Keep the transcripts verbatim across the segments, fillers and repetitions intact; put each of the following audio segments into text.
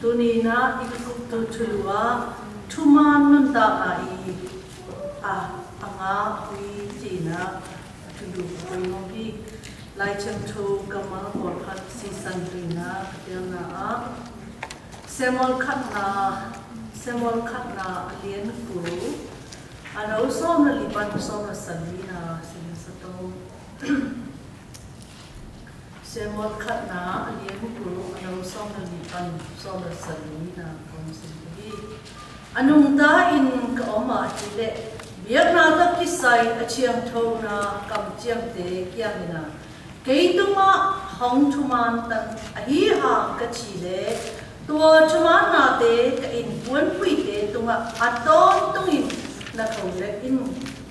Tuni na i kuktu thulu a, thuman nuntakna i, a, a ngã hui ci na, thulu hui mong hi, Lai Siangtho Kammal Kawlkhat season tui na, katiang na a, Samuel khatna, Samuel khatna a lian ku, a nô sôm na li pan sôm na sali na, sali sa tôm. Samuel khatna a lian ku, a nô sôm na li pan sôm na sali na kông sin hi. A nungta in ka ôm a hi leh, biakna tôk kisai a chiang thô na kamchiang te kiang in a. Kei tung a hong thuman tăn a hi hang ka chi leh, tua thuman na te ka in puan pui te tung a a tôm tung in na khâu lek in.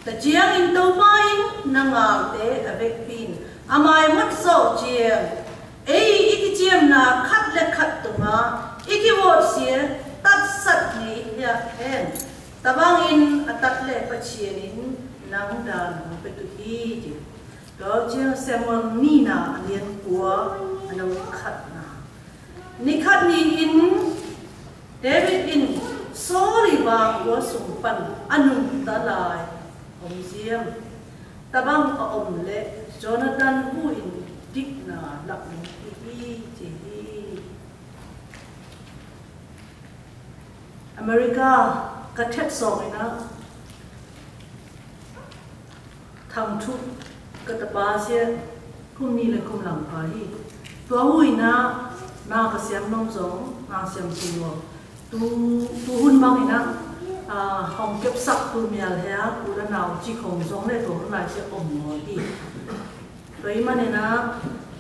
Ta chiang in tôma in na ngal te a vek pin. A mai mat so chiang. Ei, i ki chiam na khat leh khat tung a, i ki wot sia, tat sat ni hia hen. Ta bang in a tat leh pa chian in nang dan pe tu hi ji. Tua chiang Samuel ni na a lian kua a nô khatna. Ni khat ni in David in Saul i ba kua sung pan a nungta lai ôm ziam. Ta bang a ôm leh Jonathan bu in dik na lak ni hi hi ji hi. America ka thet song in a thang thuk ka tapa sia kum ni leh kum lang pa hi. Tua hui na na ka siam nong zong na siam si wo. Tu tu hun bang in a hong kep sak tu mial hia ku la nau chi khong zong leh tua hun lai sia ôm mo hi. Tua i man in a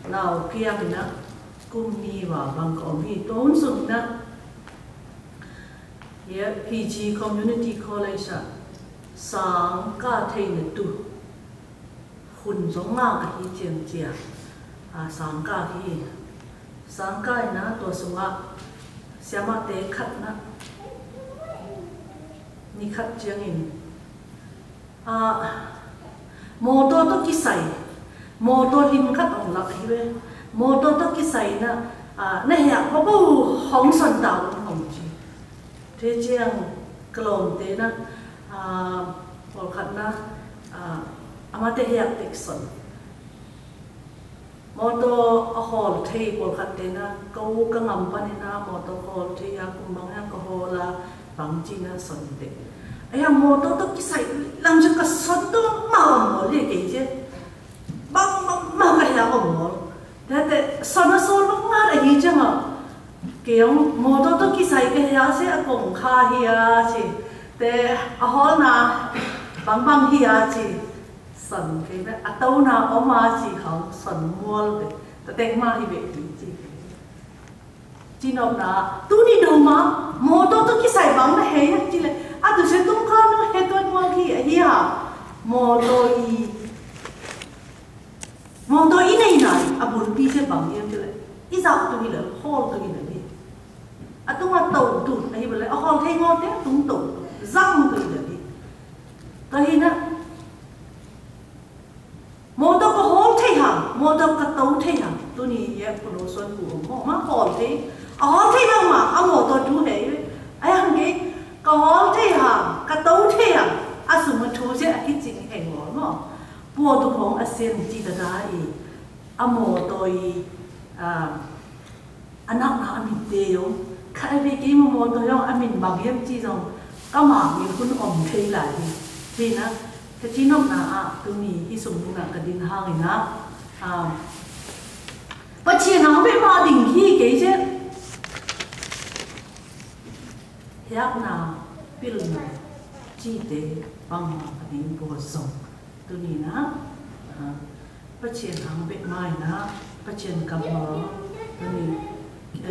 nau kiang in a kum ni wa bang ka ôm hi. Tua hun sung in a Hia Fiji Community College a sangka thei na tu. Hun zong ma ka hi chiang chia. A sangka hi. Sangka i na tua sung a siama te khat na. Ni khat chiang in. A, motor tôk kisai, motor lim khat ong lak hi we, motor tôk kisai na, a, na hia, bô bô hong son tao hong chi. Te chiang kalom te na, a, pol khat na, a, ama te hia tek son. Motor a hol thei pol khat te na, kâo ka ngam pan i na, motor hol thei a, kum bang a ka hol a, bang chi na son te. Ai a motor tôk kisai, lam chi ka son tôk ma ong mol ye ke che. Bang, bang, bang ka hia ong mol. Te te, son a son bang ma ra hi che ma. Ke ong motor tôk kisai ka hia se a kong kha hia che. Te a hol na, bang bang hia che. Son kei be, a tâu na ôm a chi khong son mual be, ta tek ma hi be ti chi. Chi nop na, tu ni dong ma, motor tôk kisai bang na he ya chi le, a tu se tung ka no he tuan mual ki, a hi ha, motor i, motor i nei nai, a bun pi se bang ya chi le, i zak tu hi le, hol tu hi le hi. A tung a tâu tu, a hi be le, a hol thei ngol te, tung tâu tu, zak tu hi le hi. Ka hi na, Motor ka hol thei hăng, motor ka tâu thei hăng. Tuni ye pô nô suan ku ôm hô ma hol thei. A hol thei hăng ma, a motor tu hei. A yang ke, ka hol thei hăng, ka tâu thei hăng. A sum a tu se a kit sing hei hol ma. Pô tu phong a sen chi ta ta i. A motor i, a, A năk na a mĭn te yŏng, khăt a bê kê mă mô tô yŏng a mĭn bang yơh chi yŏng, kă mă mĭn kun ôm thei lai hi. Hi na, kă chi nŏk na a, tui mĭn i sum na kă din hang i na, a, pă chi na bê mă ding hi kê chê. Hiăk na, pil na, chi te, păng mă kă din bô yŏng. Tui mĭn na, a, pă chên hang bê mai na, pă chên kăm mơ, tui mĭn,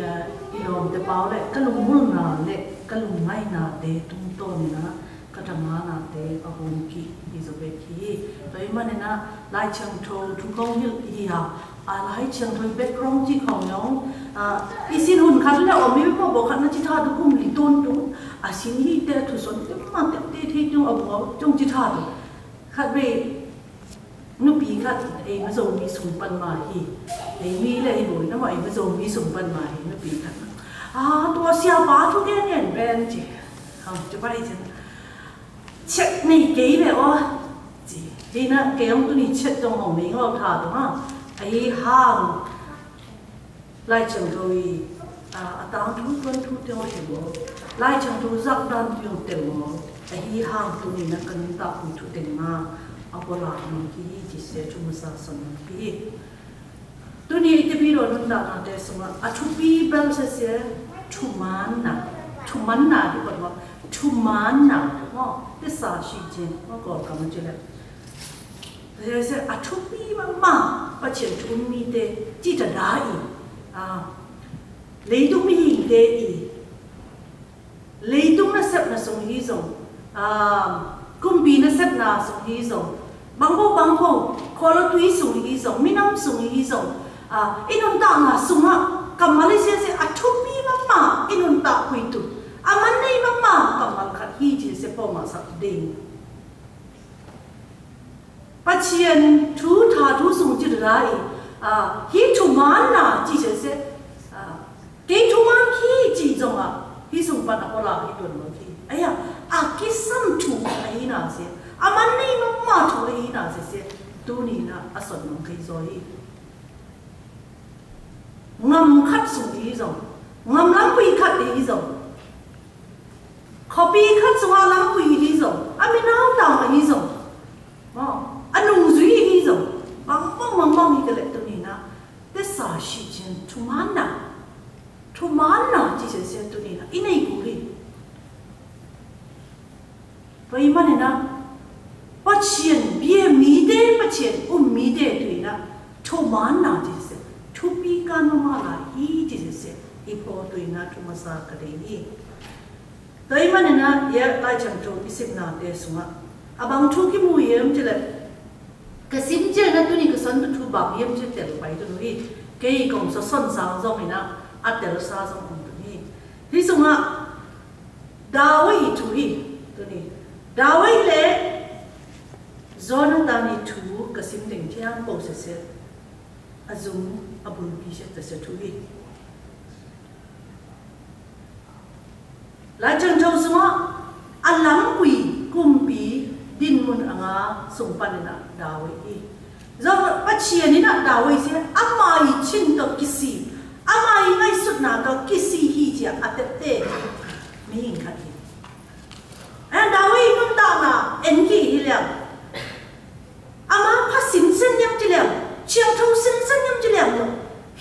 a, i lŏm te pao lĕ, kă lŭng mul na lĕ, kă lŭng mai na te tung ton na, kă tha ma na te, a hung ki, i zo bê ki. Tui mĭn na, lai chang thô, thu kong hil i ha, a lai chang thô, background chi kong yŏng, a, i sin hun khăn lĕ, ơ, mi bê pô bô khăn na chi tha du kum li ton tung, a sin hi te thu son, te ma te te te tung, a bô, chong chi tha du. Khăt bê, Nô pi khăt, ê, mă zông mi sung păn ma hi. Ê, mi lĕ i bôi, nă mă, ê, mă zông mi sung păn ma hi, nô pi khăt. A, tua siapa thu kei nen pen ci. Hăng ci bă i cin. Chet ni kei be o. Ci. Di na kei ong tu ni chet dong hong ming o tha tu ha. Ahi hăng. Lai Chang Thu i, a, a tang thu tuan thu teng o teng o. Lai Chang Thu zak dan thu teng o. Ahi hăng tu ni na kan ta ku thu teng na. A pô la nong ki ci se chu masa son nong ki. Tuni i tipi ro nun ta na te suma a thupi bel se se thuman na, thuman na di pa ma thuman na mo te sa shi jin mo ko ka ma jile. Se se a thupi ma ma pa chen thumi te ti ta da i a le du mi te i. Leitung nasep na sung hi zong, a, kumpi nasep na sung hi zong, bangbo bangbo, kolo tui sung hi zong, minam sung hi zong, a, i nuntak na sung a, kammal i sia sia, a thupi mama, i nuntak kuitu, a man nei mama, kammal khat hi ci sia pô ma sak ding. Pathian thu tha thu sung ci rai, a, hi thuman na ci se se, a, kei thuman ki ci zong a, hi sung pan a pô la hi tuan mô ki. Aya, a ki sam thu a hi na se, a man nei mama thu a hi na se se, tu ni na a son mô kei zoi. Ngam khat sung hi zong, ngam lam pui khat hi zong. Khua pi khat sung a lam pui hi zong, a mi nau tang hi zong. Mo, a nung zui hi zong. Bang bang bang bang hi kele tu ni na. Te sa shi chen thuman na. Thuman na ci se se tu ni na. I nei ku ri. Pai ma ni na. Pathian bia mi te, Pathian um mi te tu ni na. Thuman na ci se. Thupi kan ma ma la hi ci se se. I pô tu ni na thuma sa ka de hi. Tui ma ni na, ia Lai Chang Thu i sim na te sung a. A bang thu ki mu iam ci le. Ka sim ci na tu ni ka son tu thu bang iam ci tel pai tu ni. Kei kong sa son sa zong ni na, a tel sa zong kong tu ni. Hi sung a, Dawid i thu hi, tu ni. Dawid le, Jonathan i thu ka sim teng tiang pô se se. A zum, a bul pi se ta se thu hi. Lai Chang Thu sung a, a lam pui kumpi dinmun a nga sung pan ni na Dawid i. Zong Pathian ni na Dawid se, ama i chin to kisi, ama i ngaisut na to kisi hi cia a tep te, mi hing khat hi. Ê, Dawid nun ta na, en ki hi liang. Ama pha sin sen niam ci liang, chiang thâu sin sen niam ci liang.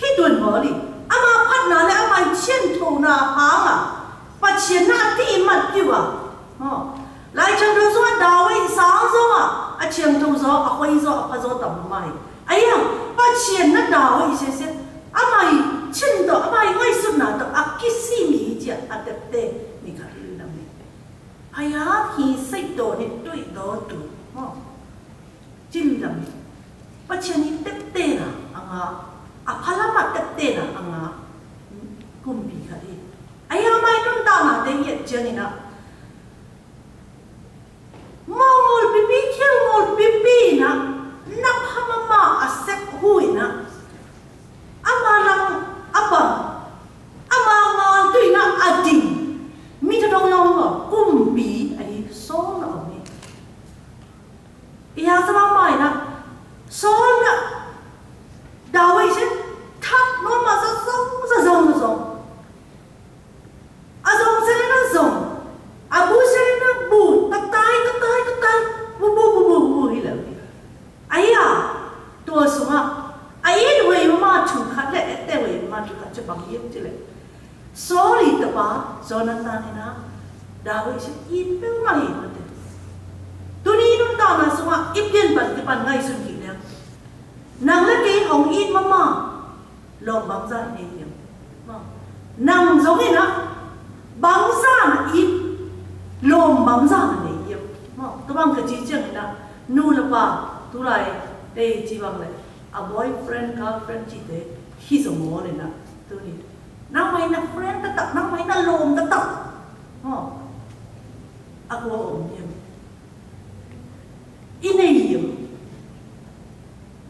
Hi tuan mô li. Ama phat na le ama i chiang thâu na hang a. Pathian na ti mat kiu a. Hô. Lai Chang Thu sung a Dawid i sang zong a. A chiang thâu zo, a hoi zo, a pha zo tam mai. Ai yang, Pathian na Dawid i se se. Ama i chin to, ama i ngaisut na to, a kisi mi hi cia, a tep te, mi kha hi lu na mi. Ai ya, hi sai to ni tui do tu. Hô. Chin dam. Pathian i tep te na a nga. A pha lam a tep te na a nga. Kumpi kha di. Ai ya mai nun ta na te yet chen ni na. Mâ ngol pipi, khial ngol pipi na. Na pha mama a sek hui na. Ama lang a bang. Ama ngal tui na a ding. Mi ta dong yong lo. Kumpi a hi so na a mi. Ia sa ma mai na. Saul na. Dawid se. Thak no ma sa zong, sa zong, sa zong. A zong se na zong. A bu se na bu. Tatai, tatai, tatai. Bu, bu, bu, bu, bu, hi la. Aia. Tua sung a. A in wei ma thu khat le, ete wei ma thu khat che bang yim che le. Saul i tapa, Jonathan i na, Dawid i sim i pil ma i mate. Tuni nun ta na sung a, i pian pan, i pan ngai sun ki neng. Nang le kei hong i mama, lom bang za i ne yem. Nang zong i na, bang za na i, lom bang za na ne yem. Tubang ka ci ciang i na, nu le pa, tu lai, ei ci bang le, a boyfriend, girlfriend ci te, hi zong mo le na, tuni. Nang mai na friend tata, nang mai na lom tata. Hô. A kua om yem. I ne yem.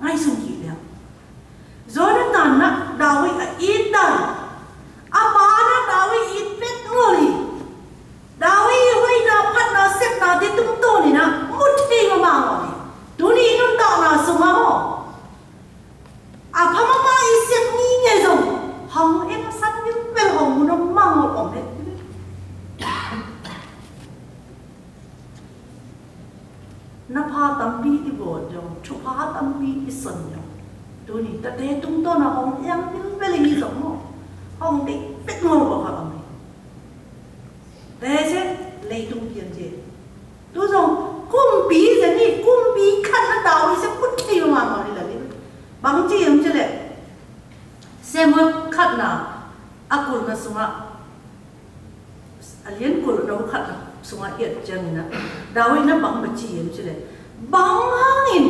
Ngai sun ki liang. Jonathan na Dawid a i dan. A pa na Nahpa tăm pi i bôk jong, chu pa tăm pi i sŏn jong. Tuni, ta te tung to na hong yang bil bil i jong mo. Hong te pet mo wa ka mi. Te se, lei tung pian je. Tu jong, kum pi je ni, kum pi khan na tao i se put ni ma ma ni la ni. Bang ji yam je le. Samuel khat na, a kul na sunga. A lian kul na u khat na sunga iat jang na. Dawid na bang ba ji yam ji le. Bang hangin.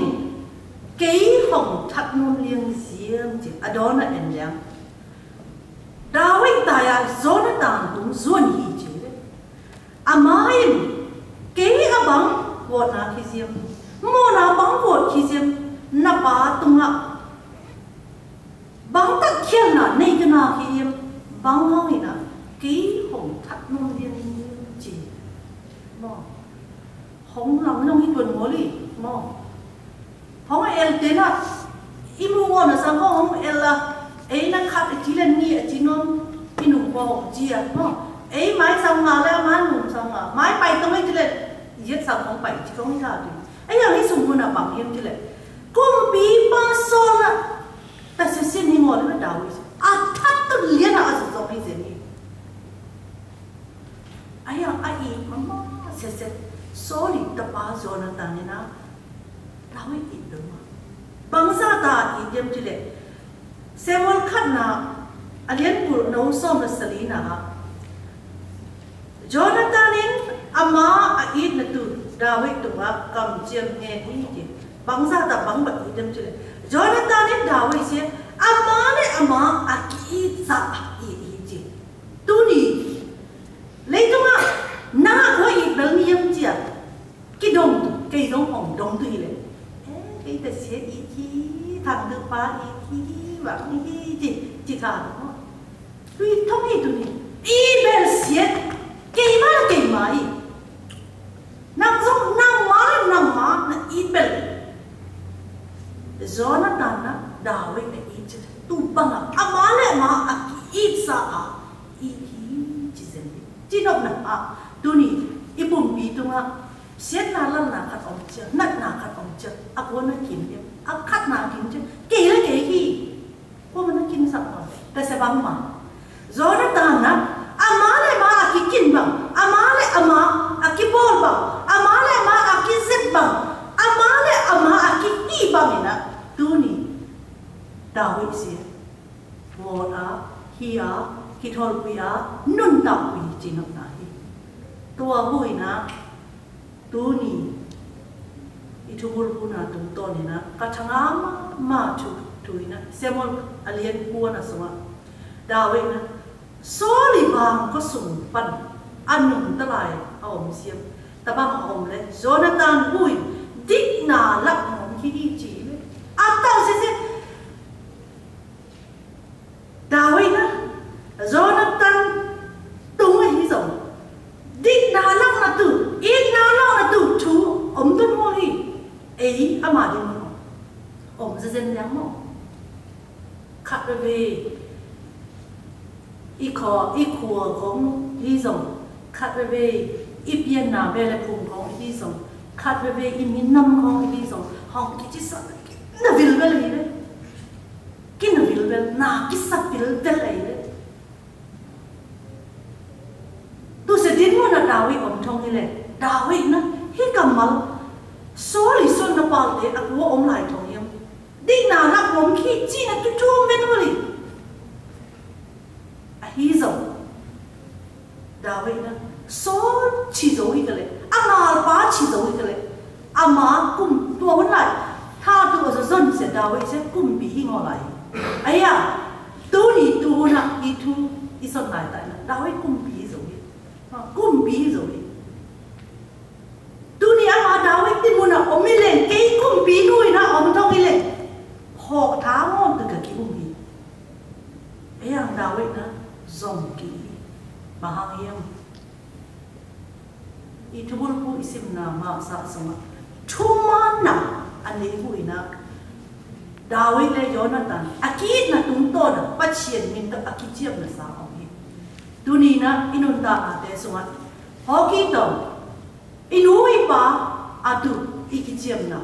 Kei hong that num liang ziam ji. A dona en liang. Dawid ta ya Jonathan tung zuan hi ji le. Ama in. Kei a bang wot na ki ziam. Mo na bang wot ki ziam. Na ba tung a. Bang tăk khiăl na, nây kơ na ki yêm, bang hŏng i na, kei hŏng thăt nŏng yêm yêm ji. Mâo. Hŏng lăng nŏng i tuần mâo li, mâo. Hŏng el tê na, i mu mâo na sang hŏng el la, ei na khăp i ji lĕn ngi i ji nŏng, i nŭng mâo ji a, mâo. Ei mai sang ma lĕ, ma nŭng sang ma, mai pai tŏng i ji lĕn, yet sang hŏng pai ji hŏng i tha ji. Ei yang i sung mu na bang yêm ji lĕ. Kŭm pi pa sol na, ta sisi ni mâo lĕ Dawid. A thăt tŭ lian a sisi ni. Aya a i mama sisi. Sôl i tapa Jonathan ni na. Dawid i dơma. Bangsa ta i diam jile. Samuel khăt na. A lian pul na u sôm na sali na. Jonathan in ama a it na tu Dawid tu a kam chiam nge ni ji. Bangsa ta bang ba it dam chile. Jonathan in Dawid si ama le ama a ki it sa a it ji. Tuni. Leitung a na ko it bel mi yam ji a. Ki dong tu, kei dong hong dong tu ile. Eh, kei ta sia it ji, thang tu pa it ji, bang it ji, ji ka tu. Tui tong i tuni. I bel siet. Kei ma la kei ma i. Nang zong nang ma la nang ma na i bel. Jonathan na Dawid na i chet. Tu bang a. Ama le ama a ki i sa a. I ki ci zen. Ci nok na a. Tuni. I bum pi tung a. Siet na lal na kat om chet. Nat na kat om chet. A ko na kin chet. A kat na kin chet. Kei le kei ki. Kô ma na kin sak ma, ta se bang ma. Jonathan na, ama le ama a ki kin bang, ama le ama a ki bôl bang, ama le ama a ki zet bang, ama le ama a ki i bang i na, tuni. Dawid si, wot a, hi a, ki thol pui a, nun tau pui ci nok na hi. Tua hui na, Tuni, i thubul pu na tung toni na, ka thang ama, ma tu, tui na, Samuel a lian pu na suma. Dawid na, Sôl i bang ko sung pan, a nung ta lai, a om siam, ta bang a om le, Jonathan hui, dik na lak mong ki hi ci le. A tau se se, Dawid na, Jonathan tung a hi zong. Dik na lak na tu, it na lak na tu, tu, om tun mô hi. Ei, ama di mô. Om ze zen yang mô. Khat bê bê. I kho, i khua gong hi zong. Khat bê bê. I pian na bê le phung gong hi zong. Khat bê bê. I min nam gong hi zong. Hong ki ci sa. Na vil bê le hi bê. Ki na vil bel, na ki sa vil bel ai le. Tu se din mo na Dawid om thong hi le. Dawid na, hi kamal. Sôl i sôl na pal te, a kua om lai thong yam. Di na na om ki, ci na tu tu men mo li. A hi zong. Dawid na, Sôl ci zo i kale, a ngal pa ci zo i kale, ama kum tua wan lai, tha tu a zo zon se Dawid se kum pi i ngo lai. Aya, tu ni tu na i tu i son lai tai na, Dawid kum pi i zo i, ha, kum pi i zo i. Tuni ama Dawid ti muna om i leng, kei kum pi nu i na om thong i leng. Hok tha ngon tu ka ki um i. Ê yang Dawid na zong ki. Ba hang yam. I thubul pu i sim na ma sa song. Thuman na a nei hui na. Dawid le Jonathan. A ki na tung to na. Pa chien min to a ki chiam na sa ong hi. Tuni na i nun ta a te song a. Hok i to. I nu i pa a tu, i kiciemna.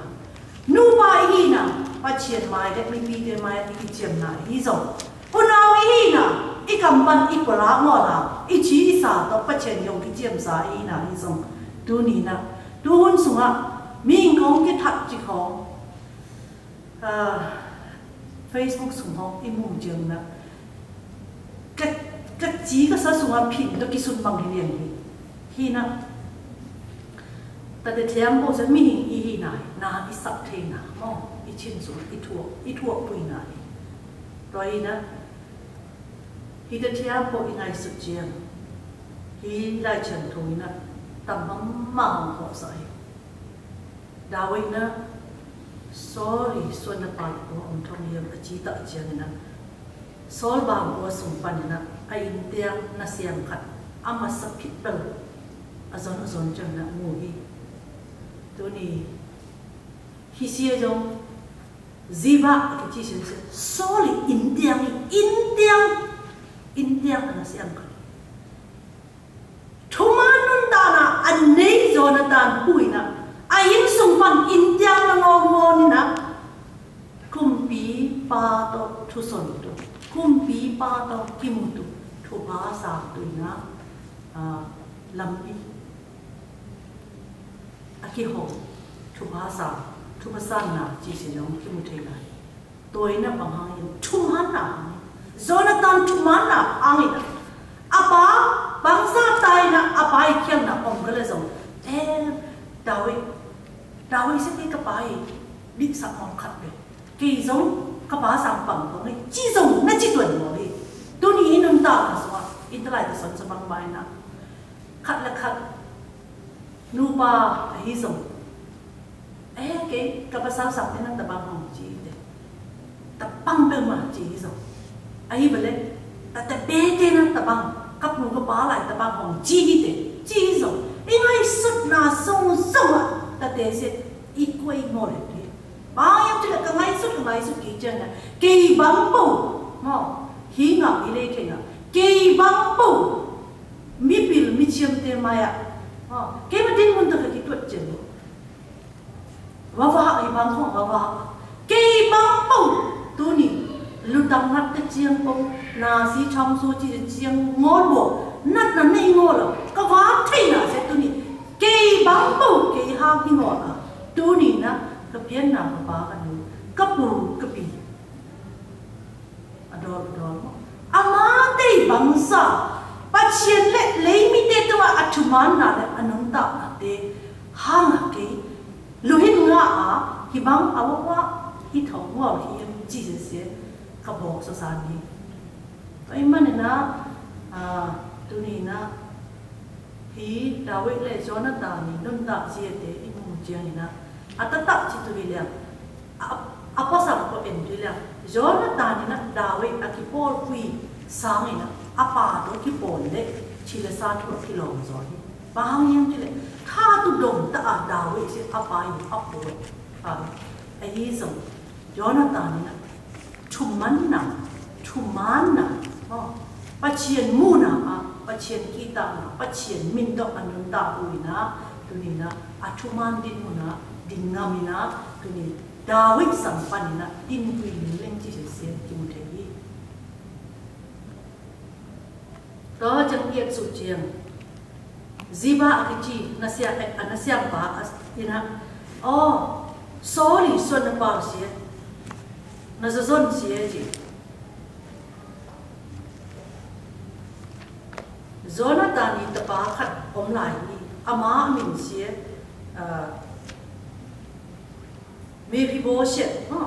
Nupa i hina, Pasian mai de, mipite mai i kiciemna i zong. Unau i hina, i kam ban i kula mola, i ci i sa to Pasian yong kiciemsa i hina i zong. Tuni na, tuhun sunga, ming kong ki thak ci kong. Ah, Facebook sung hong i mung jeng na. Ka, ka ci ka sa sung a phin to ki sun bang hi liang hi. Hi na. Ta de thiam bo sa mi hing i hi na, na i sak thei na. Mo, i chin sung, i thua, i thua pui na. To i na. Hi de thiam bo i ngai sut jeng. Hi lai chen thung i na. Tam bang ma hong ho sa hi. Dawid na, Saul i suan na pal ko ong thong yem a ci ta ciang na. Saul bang ko sung pan na, a in tiang na siang khat, a ma sa phit bel, a zon a zon ciang na mu hi. Tuni, hi sia zong, Ziba, a ki ci sia sia, Saul i in tiang, in tiang, in tiang a na siang khat. Thuma nun ta na, a nei Jonathan pui na, a in sung pan in tiang na ngau ngau ni na, kumpipa to thuson to, kumpipa to kimu to, thupha sa to na, a, lampi. A ki hong, thupha sa, thupha sa na, ci si nong kimu thei na. Tui na bang hang in, thum han na hang in. Jonathan thum han na hang in. A pa, bang sa tai na, a pa i kiang na ong ka le zong. Eh, Dawid, Dawid sa ki ka pa i, dik sa ong khat be. Kei zong, ka pa sang bang kong i, ci zong, na ci tuan mo i. Tuni i nun ta na sua, i ta lai ta son sa bang bai na. Khat le khat. Nupa, a hi zong. Eh, kei, ka pa sang sang te na ta bang hong ci te. Ta bang bel ma ci hi zong. A hi bel le, ta te pe te na ta bang, ka pu ka pa lai ta bang hong ci hi te. Ci hi zong. I ngai sut na sung sung a, ta te se, i kuai mo le te. Bang yang ci le ka ngai sut, ka ngai sut ki ciang na. Kei bang po, mo, hi ngam i le te na. Kei bang po, mi pil, mi ciam te ma ya. Mo, kei ma din mun ta ka ki tuat ciang mo. Wa wa, i bang kong wa wa. Kei bang pau, tuni, lu dang nat te ciang pau, na si cham so ci te ciang ngol bo, nat na nei ngol, ka wa thei na se tuni. Kei bang pau, kei hang hi ngol a, tuni na, ka pian na ka pa ka nu, ka pu, ka pi. Ador, ador. Ama tei bangsa. Pasian leh lei mite tuma athuman na leh anung ta ate. Hang ake. Luhin nga a. Hibang awa wa. Hi thong wa hi em Jesus ye. Ka bok sa sani. Ai mane na. A, tuni na. Hi Dawid leh Jonathan ni nun ta zie te i mung jiang ni na. A ta ta ci tu hi liang. A, a pa sa ko en tu hi liang. Jonathan ni na Dawid a ki pol kui sang ni na. A pa to ki pol leh ci leh sa tu ki long zo hi. Bang yang ci leh. Tha tu dong ta a Dawid si a pa yu a pol. A, a hi zong. Jonathan ni na. Thuman na, thuman na, ơ, Pasian mu na, a, Pasian kita na, Pasian min dok anun ta ui na, tuni na, a thuman din mu na, din ngam na, tuni, Dawid sang pan na, din ui leng ci se sien ki mu te hi. Tơ jang iet su jiang. Ziba a ki ci, na sia, a na sia ba, a, ina. Ơ, Saul i suan na pau sie. Na zozon sie ji. Jonathan i tapa khat om lai i. Ama min sie. A, Mephibosheth, hơ.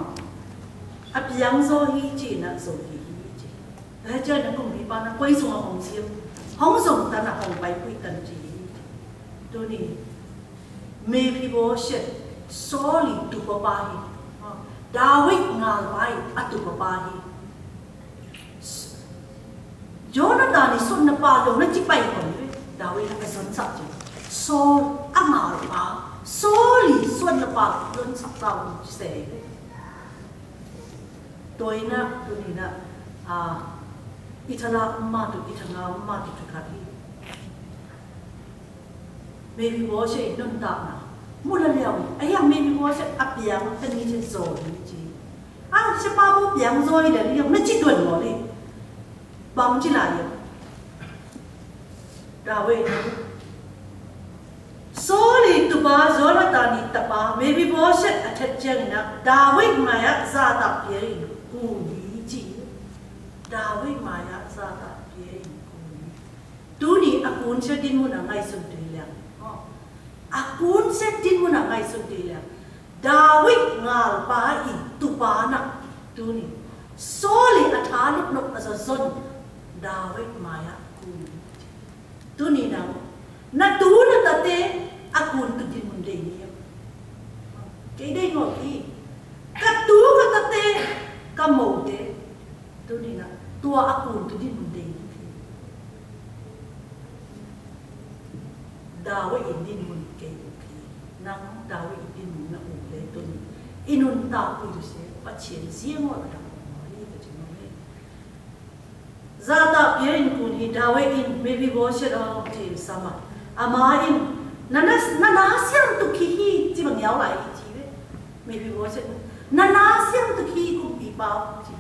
A piang zo hi ci na zo hi hi ci. Raja na kung hi pa na koi zong a hong siam. Hong zong ta na hong pai kui tan ci hi. Tuni. Mephibosheth. Saul i tu papa hi. Hơ. Dawid ngal pai a tu papa hi. Jonathan i sun na pa lo na ci pai ko ni, Dawid na ka sun sa ci. Saul a ngal pa, Saul i sun na pa lo na sa ta lo ci se. Toi na, tuni na, a, i thala ma tu, i thala ma tu tu ka hi. Mephibosheth i nun ta na. Mùn la liau, a yang Mephi-boseth a piang, tơ ni ce zô ni ci. A, ce pa bô piang zô i le liau, na ci tuan mô li. Bang ci la liau. Dawid. Sôl ƀing tupă Yonatan ƀing tupă Mephi-boseth a thet jeng na, Dawid maya zata pia in kuni ci. Dawid maya zata pia in kuni. Tuni a kun se din muna ngai sun tui liang. A kun se din muna ngai sun tui liang. Dawid ngalpa i tupana tuni. Sôl i a tha luk nok a zozon. Dawid maya kun. Tuni nau. Na tu na tate a kun tu din mun dei ni. Kei dei ngô ki. Ka tu ka tate ka mô te. Tuni na, tua a kun tu din mun dei. Dawid in din mun kei u ki. Nang Dawid in din mun na u le tuni. Inun ta ku du se, pa chien sie mo la da mo li, pa chien mo li. Zata pia in kun hi Dawid in, Mephi-boseth a ti sama. Ama in, na na, na na siam tu ki hi, ti bang yau lai ti we. Mephi-boseth, na na siam tu ki kumpipa ti.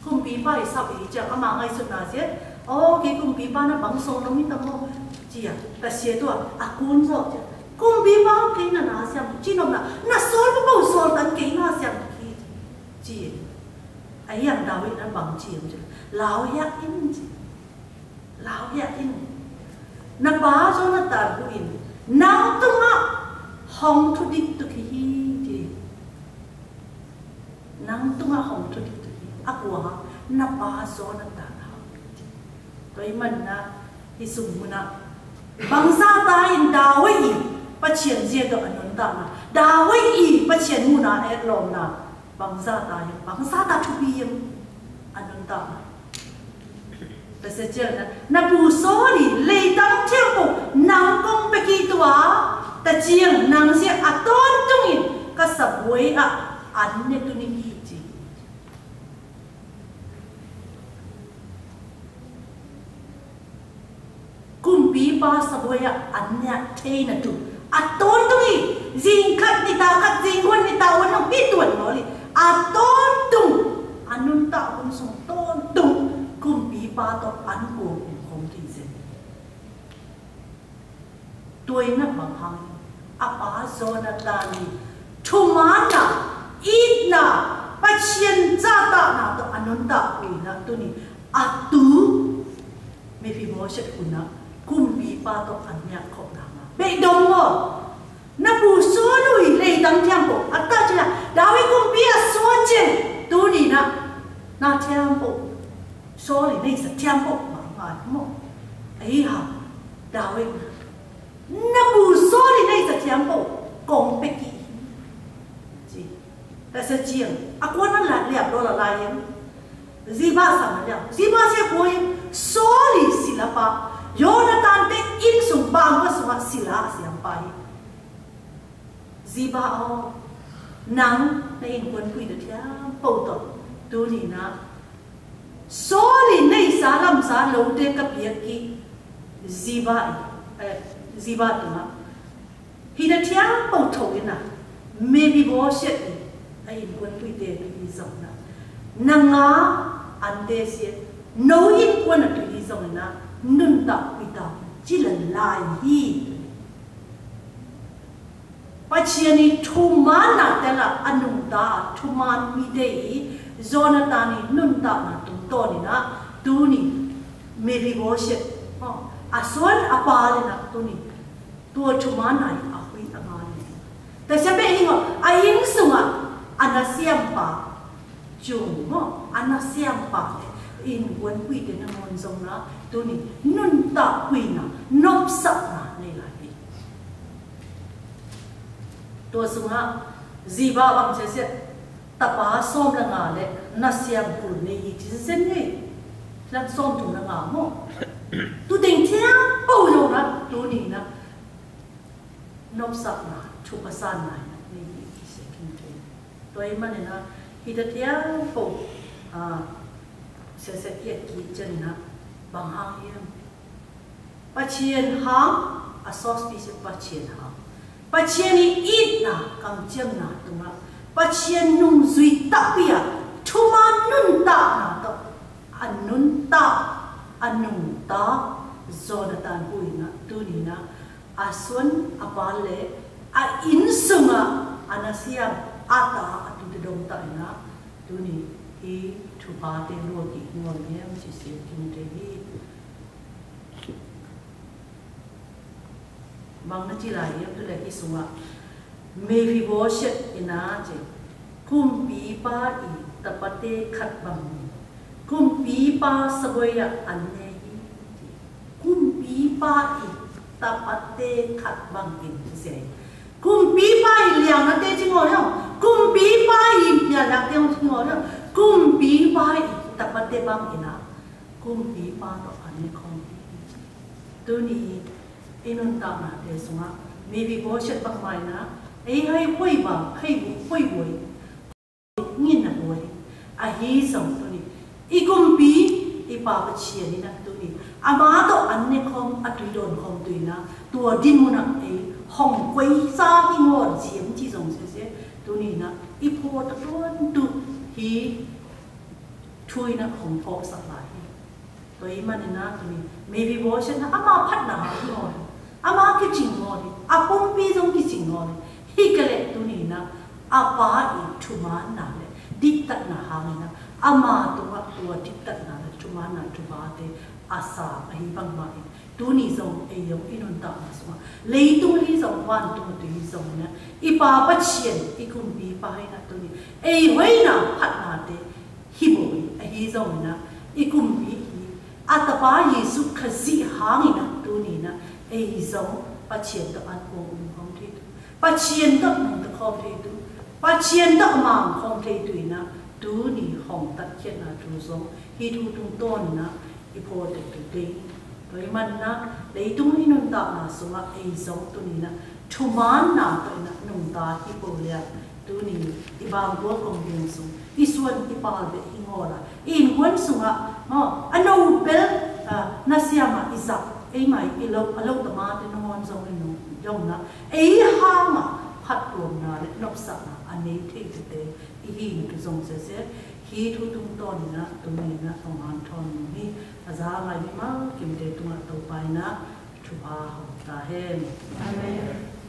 Kumpipa i sap i cia, ama ngai sut na sia. Ô, kei kumpipa na bang song nong mi tam mô. Cia, ta sia tua, a kun so cia. Kumpipa kei na na siam, ci nong na, na sol pa bau sol tan kei na siam ki. Cia. A yang Dawid na bang cia, cia. Lau ya in cia. Lau ya in. Na pa Yonatan bu in. Nang tung a hong thu dik tu ki hi cia. Nang tung a hong thu dik tu hi. A kua na pa Yonatan hong thu dik. Tua i man na i sum muna. Bangsa ta in Dawid i pa chien zie do anun ta na. Dawid i pa chien muna et lom na. Bangsa ta in. Bangsa ta thu bi in. Anun ta na. Ta sa chiang na, na pu Sôl i lei tang thiang pô, nang kông pê ki tua, ta chiang nang sia a ton tung in, ka sa buai a, an ne tu ni ki chi. Kumpipa sa buai a, an ne a thei na tu. A ton tung i, zing khat ni ta khat, zing guan ni ta guan, nong pi tuan mô li. A ton tung, anun ta hun sung ton tung, kumpipa to an kông kông kông ti zen. Tuai na bang hang, a pa Yonatan ni, thuman na, it na, pa chien cha ta na to anun ta ui na tu ni, a tu, Mephiboset hu na, kumpipa to an nia khop na ma. Be dong mô. Na pu Sôl ui lei tang thiam pô, a ta chi na, Dawid kumpi a sô chen, tu ni na, na thiam pô. Sôl i nei sa thiam pô, ma, ma, mô. Ei ha, Dawid. Na pu Sôl i nei sa thiam pô, kông pê ki. Chi. Ta sa chiang, a kuan na la, liap lo la la yang. Ziba sa ma liap. Ziba sia kuai, Sôl i sila pa. Yonatan te in sung bang pa sung a sila siam pa i. Ziba ơ, nang na in kuan pui ta thiam pô to, tu ni na. Sôl i nei sa lam sa lo te ka piak ki Ziba i, eh, Ziba tung a. Hi ta thiam pô thô i na, Mephiboset i, a in kuan pui te tu i zong na. Na nga an te sie, no in kuan a tu i zong na, nun ta pui ta, chi la lai hi. Pa chien i thuman na te la a nun ta, thuman mi te i, Yonatan i nun ta na tung to ni na, tu ni, Mephiboset, ơ, a suan a pa li na, tu ni, tua thuman na i a hui a ma ni. Ta sia be i ngô, a in sung a, a na siam pa. Chung mô, a na siam pa, in kuan pui te na mon zong na, tu ni, nun ta pui na, nop sa na, nei la pi. Tua sung a, Ziba bang se se, ta pa som la nga le, na siam pul nei i chi se se nei, la som tung la nga mô. Tu deng thiam pô zong na, tu ni na, nop sa na, chu pa sa na, nei i chi se king te. Tua i man na, hi ta thiam pô, a, se se kiet ki chen na, bang hang hiam. Pa chien hang, a sos pi se pa chien hang. Pasian ih itna kang ciam na tungah, Pasian nung zui tah pia, thuman nuntak na tah, a nuntak, a nuntak, Jonathan hui na, tuni na, a suan, a pale, a insung a, a nasiam, a ta, a tu te dong ta na, tuni, i, thupa te lo ki, ngol yem, si si, tuni te hi. Bang na ci lai yem tu lek i sung a. Mephiboset i na ci. Kùmpipa i tapate khat bang. Kùmpipa sa boi a an ne hi. Kùmpipa i tapate khat bang in ci. Kùmpipa i liang na te ci ngol yong. Kùmpipa i liang na te ci ngol yong. Kùmpipa i tapate bang i na. Kùmpipa to an ne kong. Tuni, i nuntak na te sung a, Mephiboset bang mai na, ei hai hoi ba, hai bu, hoi boi. Ngin na boi. A hi song tuni. I kùmpi, i pa Pasian i na tuni. Ama to an ne kong, a tui don kong tui na. Tua din mu na ei, hong kuai sa i ngon siem ci song se se. Tuni na, i po ta tuan tu hi. Tui na hong po sa lai. Tua i man i na tuni, Mephiboset na ama phat na ha ngol. Ama ki cing ngol. A pumpi zong ki cing ngol. Hi kele tuni na, a pa i thuman na le. Diktat na ha na. Ama tua tua diktat na le. Thuman na thuba te. A sa a hi bang ma i. Tuni zong ei yong i nuntak na sung a. Leitung hi zong wan tung tu hi zong na. I pa Pasian, i kùmpipa hi na tuni. Ei hoi na phat na te. Hi boi, a hi zong na, i kùmpi hi, a tapa Yesu Khazih hang i na, tuni na, ei zong, Pasian to an kong um kong thei tu. Pasian to nong to kong thei tu. Pasian to mang kong thei tu i na, tuni hong tat khiat na tu zong, hi tu tung ton na, i po te tu te. Tua i man na, leitung i nuntak na sung a, ei zong tuni na, thuman na, tua i na, nungta i po le a. Tuni, i bang bua kong biang sung, i suan i pal be i ngol a, i inkuan sung a, no, a no bel, a, na siam a i zak, ei mai, i lo, a lo tama te no ngon zong i no, yong na, ei hang a, phat tuam na le, nop sak na, a nei thei te te, i hi ni tu zong se se, hi tu tung ton na, tuni na, tong han ton ni, a za ngai ni ma, kim te tung a to pai na, tu a hong ta hen. Amen.